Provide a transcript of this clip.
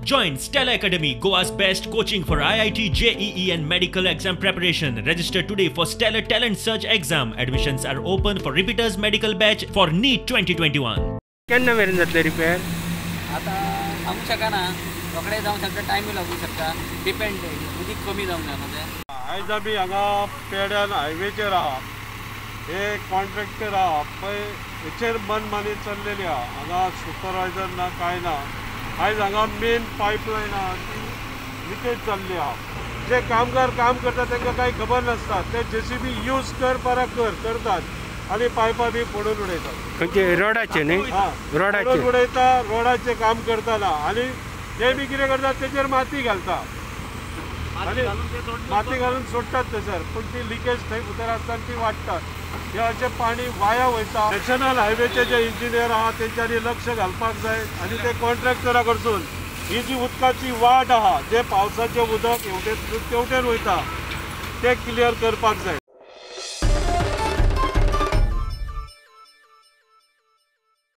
Join Stellar Academy, Goa's best coaching for IIT, JEE and medical exam preparation. Register today for Stellar Talent Search exam. Admissions are open for repeaters medical batch for NEET 2021. केन्ना मेरेन जातले repair? आतां सांगूंक शकना, रोखडें जावंक शकता, टायमूय लागूंक शकता, डिपेंड उदीक कमी जावंक जायना तें. आयज आमी हांगा पेड्यान हायवेचेर आहा, हे कॉन्ट्रॅक्टर आहा पळय, हेचेर मनमानी चल्लेली आहा. हांगा सुपरवायजर ना, कांय ना. आयज हांगा मेन पायपलायन आहा ती लिकेज जाल्ली आहा. जे कामगार काम करता तांकां कांय खबर नासता, ते जेसीबी यूज कर परा कर करतात आनी पायपां बी फोडून उडयतात. खंयचे रोडाचे न्ही? रोडाचे फोडून उडयता, रोडाचे काम करतना. आनी ते बी कितें करतात, तेचेर माती घालता आनी माती घालून सोडटात थंयसर, पूण ती लिकेज थंय भितर आसता ती वाडटात. हे अशें पाणी वाया वयता. नॅशनल हायवेचे जे इंजिनियर आहा तेंच्यांनी लक्ष घालपाक जाय आनी ते कॉन्ट्रॅक्टरा कडसून ही जी उदकाची वाट आहा, जे पावसाचें उदक हेवटेन तेवटेन वयता, ते क्लियर करपाक जाय.